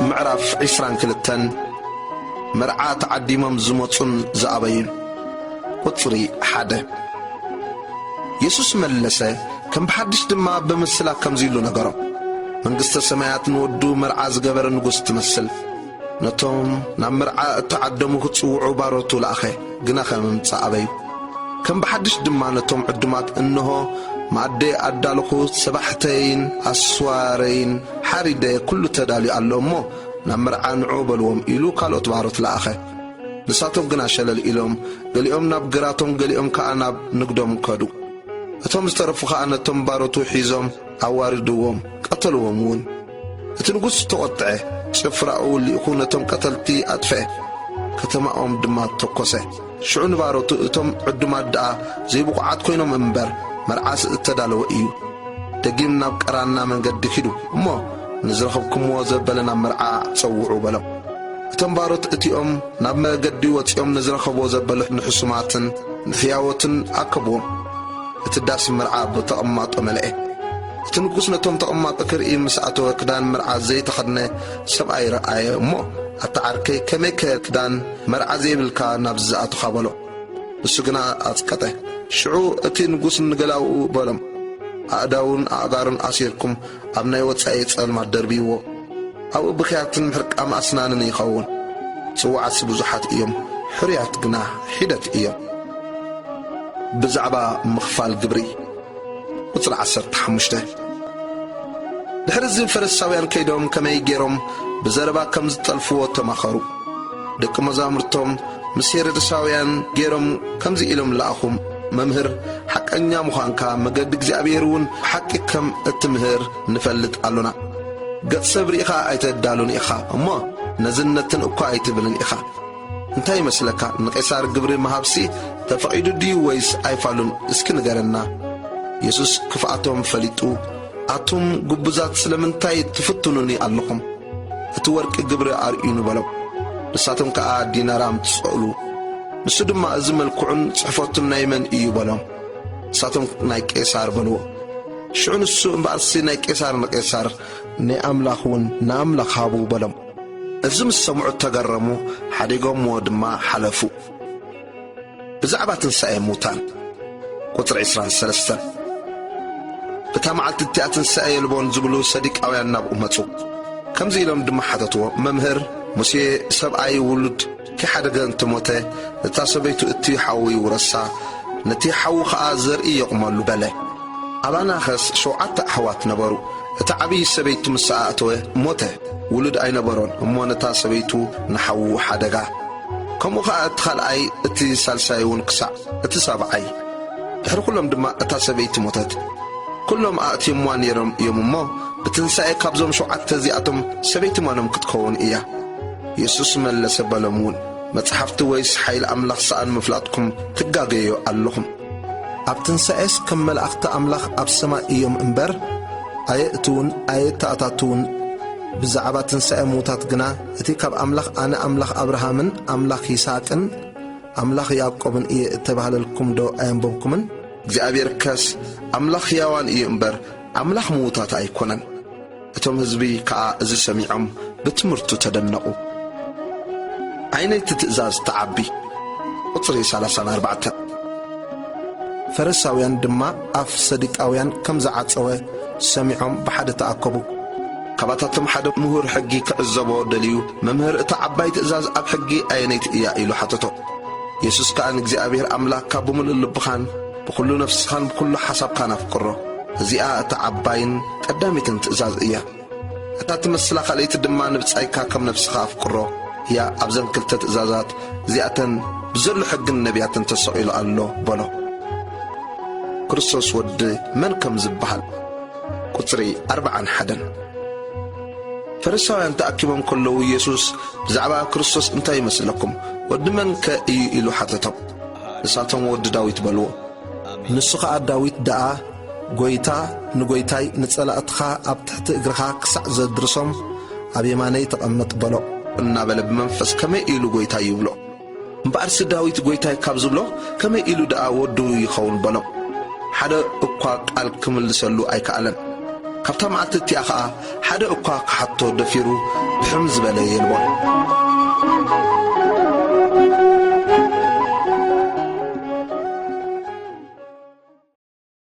ምዕራፍ ዕስራን ክልተን። መርዓ ተዓዲሞም ዝመጹን ዝኣበዩን። ቁጽሪ ሓደ። የሱስ መለሰ፣ ከም ብሓድሽ ድማ ብምስላ ከምዚ ኢሉ ነገሮም። መንግስተ ሰማያት ንወዱ መርዓ ዝገበረ ንጉስ ትመስል። ነቶም ናብ መርዓ እተዓደሙ ክጽውዑ ባሮቱ ለኣኸ፣ ግናኸ ምምጻእ ኣበዩ። ከም ብሓድሽ ድማ ነቶም ዕዱማት፣ እንሆ፣ መኣደይ ኣዳለኹ፣ ሰባሕተይን ኣስዋረይን ሓሪደ፣ ኩሉ ተዳልዩ ኣሎ እሞ፣ ናብ መርዓ ንዑ በልዎም ኢሉ ካልኦት ባሮት ለኣኸ። ንሳቶም ግና ሸለል ኢሎም፣ ገሊኦም ናብ ግራቶም፣ ገሊኦም ከኣ ናብ ንግዶም ከዱ። እቶም ዝተረፉ ኸኣ ነቶም ባሮቱ ሒዞም ኣዋርድዎም፣ ቀተልዎም እውን። እቲ ንጉስ ተቖጥዐ፣ ጭፍራኡ ልኢኹ ነቶም ቀተልቲ ኣጥፍአ፣ ከተማኦም ድማ ተኮሰ። ሽዑ ንባሮቱ፣ እቶም ዕዱማት ደኣ ዘይብቑዓት ኮይኖም እምበር፣ መርዓስ እተዳለወ እዩ። ደጊም ናብ ቀራና መንገዲ ኪዱ እሞ፣ ንዝረኸብኩምዎ ዘበለ ናብ መርዓ ጸውዑ በሎም። እቶም ባሮት እቲኦም ናብ መገዲ ወጺኦም ንዝረኸብዎ ዘበለ ንሕሱማትን ንህያዎትን ኣከብዎም። እቲ ዳስ መርዓ ብተቐማጦ መልአ። እቲ ንጉስ ነቶም ተቐማጦ ክርኢ ምስ ኣተወ፣ ክዳን መርዓ ዘይተኸድነ ሰብኣይ ረኣየ እሞ፣ ኣታ ዓርከይ፣ ከመይከ ክዳን መርዓ ዘይብልካ ናብዚ ዝኣተኻ በሎ። ንሱ ግና ኣጽቀጠ። ሽዑ እቲ ንጉስ ንገላውኡ በሎም፣ ኣእዳውን ኣእጋሩን ኣሲርኩም ኣብ ናይ ወጻኢ ጸልማት ደርብይዎ። ኣብኡ ብኽያትን ምሕርቃም ኣስናንን ይኸውን። ጽዉዓትሲ ብዙሓት እዮም፣ ሕሩያት ግና ሒደት እዮም። ብዛዕባ ምኽፋል ግብሪ። ቁጽሪ ዓሰርተ ሓሙሽተ። ድሕሪ እዚ ፈሪሳውያን ከይዶም ከመይ ገይሮም ብዘረባ ከም ዝጠልፍዎ ተማኸሩ። ደቂ መዛሙርቶም ምስ ሄሮድሳውያን ገይሮም ከምዚ ኢሎም ለኣኹ፣ "መምህር፣ ሓቀኛ ምዃንካ፣ መገዲ እግዚኣብሔር እውን ብሓቂ ከም እትምህር ንፈልጥ ኣሎና። ገጽ ሰብ ርኢኻ ኣይተዳሉን ኢኻ እሞ፣ ነዝነትን እኳ ኣይትብልን ኢኻ። እንታይ ይመስለካ? ንቄሳር ግብሪ ምሃብሲ ተፈቒዱ ድዩ ወይስ ኣይፋሉን? እስኪ ንገረና።" የሱስ ክፍኣቶም ፈሊጡ፣ "ኣቱም ግቡዛት፣ ስለምንታይ ትፍትኑኒ ኣለኹም? እቲ ወርቂ ግብሪ ኣርእዩኒ" በሎም። ንሳቶም ከኣ ዲናር ኣምጽኡሉ። ንሱ ድማ፣ "እዚ መልክዑን ጽሕፈቱን ናይ መን እዩ?" በሎም። ንሳቶም፣ "ናይ ቄሳር" በልዎ። ሽዑ ንሱ እምበኣርሲ፣ "ናይ ቄሳር ንቄሳር፣ ናይ ኣምላኽ እውን ንኣምላኽ ሃቡ" በሎም። እዚ ምስ ሰምዑ ተገረሙ፣ ሓዲጎምዎ ድማ ሓለፉ። ብዛዕባ ትንሳኤ ሙታን። ቁጽሪ ዕስራን ሰለስተን። በታ መዓልቲ እቲኣ ትንሳኤ የልቦን ዝብሉ ሰዲቃውያን ናብኡ መጹ። ከምዚ ኢሎም ድማ ሓተትዎ፣ "መምህር፣ ሙሴ ሰብኣይ ውሉድ ከይሓደገ እንተሞተ፣ ነታ ሰበይቱ እቲ ሓዉ ይውረሳ፣ ነቲ ሓዉ ኸኣ ዘርኢ የቑመሉ በለ። ኣባናኸስ ሸውዓተ ኣሕዋት ነበሩ። እቲ ዓብዪ ሰበይቱ ምስኣ ኣተወ፣ ሞተ፣ ውሉድ ኣይነበሮን። እሞ ነታ ሰበይቱ ንሓዉ ሓደጋ። ከምኡ ኸኣ እቲ ኻልኣይ፣ እቲ ሳልሳይ እውን ክሳዕ እቲ ሳብዓይ። ድሕሪ ኵሎም ድማ እታ ሰበይቲ ሞተት። ኵሎም ኣእትዮምዋ ነይሮም እዮም እሞ፣ ብትንሳኤ ካብዞም ሸውዓተ እዚኣቶም ሰበይቲ መኖም ክትከውን እያ?" የሱስ መለሰ በሎም እውን፣ "መጻሕፍቲ ወይስ ሓይሊ ኣምላኽ ሰኣን ምፍላጥኩም ትጋገዮ ኣለኹም። ኣብ ትንሳኤስ ከም መላእኽቲ ኣምላኽ ኣብ ሰማይ እዮም እምበር፣ ኣየእትዉን ኣየተኣታትዉን። ብዛዕባ ትንሳኤ ምዉታት ግና፣ እቲ ካብ ኣምላኽ ኣነ ኣምላኽ ኣብርሃምን ኣምላኽ ይስሃቅን ኣምላኽ ያዕቆብን እየ እተባህለልኩም ዶ ኣየንበብኩምን? እግዚኣብሔር ከስ ኣምላኽ ህያዋን እዩ እምበር፣ ኣምላኽ ምዉታት ኣይኮነን።" እቶም ህዝቢ ከኣ እዚ ሰሚዖም ብትምህርቱ ተደነቑ። ኣይነይቲ ትእዛዝ ትዓቢ። ቁጽሪ ሰላሳን ኣርባዕተን። ፈሪሳውያን ድማ ኣፍ ሰዲቃውያን ከም ዝዓጸወ ሰሚዖም ብሓደ ተኣከቡ። ካባታቶም ሓደ ምሁር ሕጊ ክዕዘቦ ደልዩ፣ "መምህር፣ እታ ዓባይ ትእዛዝ ኣብ ሕጊ ኣየነይቲ እያ?" ኢሉ ሓተቶ። የሱስ ከኣ፣ "ንእግዚኣብሔር ኣምላኽካ ብምሉእ ልብኻን ብኹሉ ነፍስኻን ብኹሉ ሓሳብካን ኣፍቅሮ። እዚኣ እታ ዓባይን ቀዳሚትን ትእዛዝ እያ። እታ ትመስላ ካልኣይቲ ድማ ንብጻይካ ከም ነፍስኻ ኣፍቅሮ እያ። ኣብዘን ክልተ ትእዛዛት እዚኣተን ብዘሎ ሕግን ነቢያትን ተሰቒሉ ኣሎ" በሎ። ክርስቶስ ወዲ መን ከም ዝበሃል። ቁጽሪ ኣርብዓን ሓደን። ፈሪሳውያን ተኣኪቦም ከለዉ፣ የሱስ፣ "ብዛዕባ ክርስቶስ እንታይ ይመስለኩም? ወዲ መን ከ እዩ?" ኢሉ ሓተቶም። ንሳቶም፣ "ወዲ ዳዊት" በልዎ። ንሱ ኸኣ፣ "ዳዊት ደኣ፣ ጐይታ ንጐይታይ፣ ንጸላእትኻ ኣብ ትሕቲ እግርኻ ክሳዕ ዘድርሶም ኣብ የማነይ ተቐመጥ" በሎ። እናበለ ብመንፈስ ከመይ ኢሉ ጐይታይ ይብሎ? እምበኣርሲ ዳዊት ጐይታይ ካብ ዝብሎ፣ ከመይ ኢሉ ደኣ ወዱ ይኸውን በሎም። ሓደ እኳ ቃል ክምልሰሉ ኣይከኣለን። ካብታ መዓልቲ እቲኣ ኸኣ ሓደ እኳ ክሓቶ ደፊሩ ብሕም ዝበለ የልቦን።